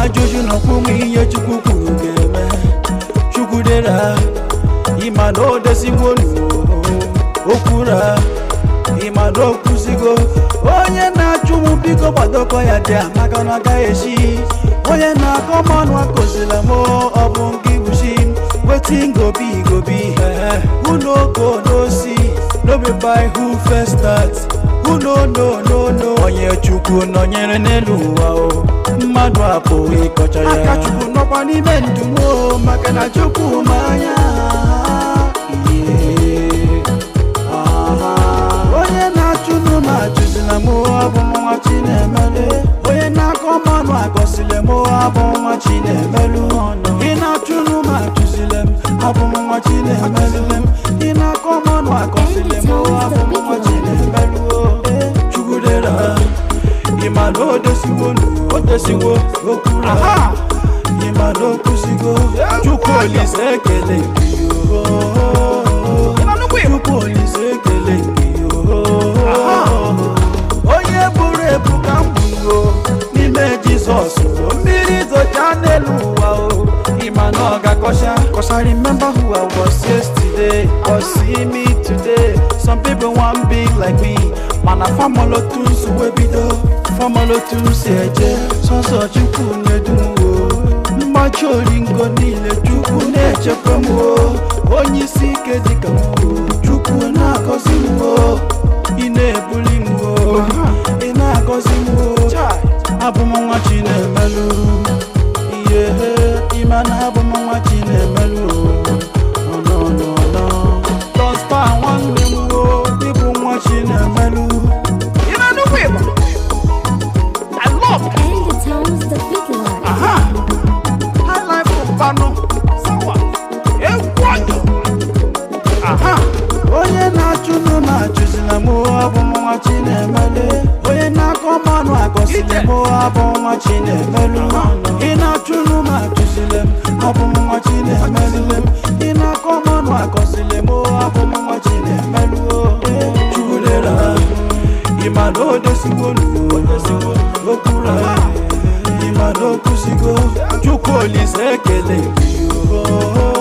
Ajụjụ na ọkwụmụ ihe Chukwu kwuru ga-eme. Chukwu dera, ịma na o deziwo okwura, ịma na o kwuzigo. Onye na-achụ m biko gbadokọ ya dị maka na ọ gaghị echi. Onye na-akọ m ọnụ akụzila m, ọ bụ nke ibuchi. Wetin go be go be. Who no go no see. No be by who first start. Who no no no no. Onye Chukwu nọnyere n'elu ụwa o, mmadụ apụghị ịkọcha ya. Aka Chukwu nọkwa n'ime ndụ m o, maka na Chukwu ma anya. Yeah. Aha. Onye na-achụnụ m achụzila m, abụ m nwa Chinemelu. Onye na-akọ m ọnụ akọsịla m, abụ m nwa Chinemelu. Ị na-achụnụ m achụzila m, abụ m nwa Chinemelu. Ị na-akọ m ọnụ akọsịla m, abụ m nwa Chinemelu. Chukwudera, ịma na o desiwo, o desiwo okwuru, ịma na o kwusigo. Chukwu Olise ekele gị o. Chukwu Olise ekele gị o. Onye buru ebu ka m buo n'ime Jizọs o. Mmiri zocha n'elu ụwa o, ịma na ọ ga-akọcha. 'Cause I remember who I was yesterday, but see me today. Some people wan be like me, mana famolotu nsogbu bido, famolotu si eje. Sọsọ Chukwu na-edu m o, mgbachi oringo niile Chukwu na-echekwa m o. Onye isi ike dịka m o, Chukwu na-agọzi m o. Ị na-ebuli m o, ị na-agọzi m o. Abụ m nwa Chinemelu ihe, ịma na abụ m nwa Chinemelu o. No no no, Prosper nwanne m o, ịbụ nwa Chinemelu. Ị na-anụkwa ịgba? I love. And the tones the fiddler. Aha. High life ụbanụ. Sawa. Egwu ọjọ. Aha. Onye na-achụnụ m achụzila m, abụ m nwa Chinemelu. Onye na-akọ m ọnụ akọsịla m, abụ m nwa Chinemelu. Ị na-achụnụ m achụzila m, abụ m nwa Chinemelu. Ị na-akọ m ọnụ akọsịla m, abụ m nwa Chinemelu. Chukwudera, ịma na o desiwo, o desiwo okwura, ịma na o kwusigo. Chukwu Olise ekele gị o.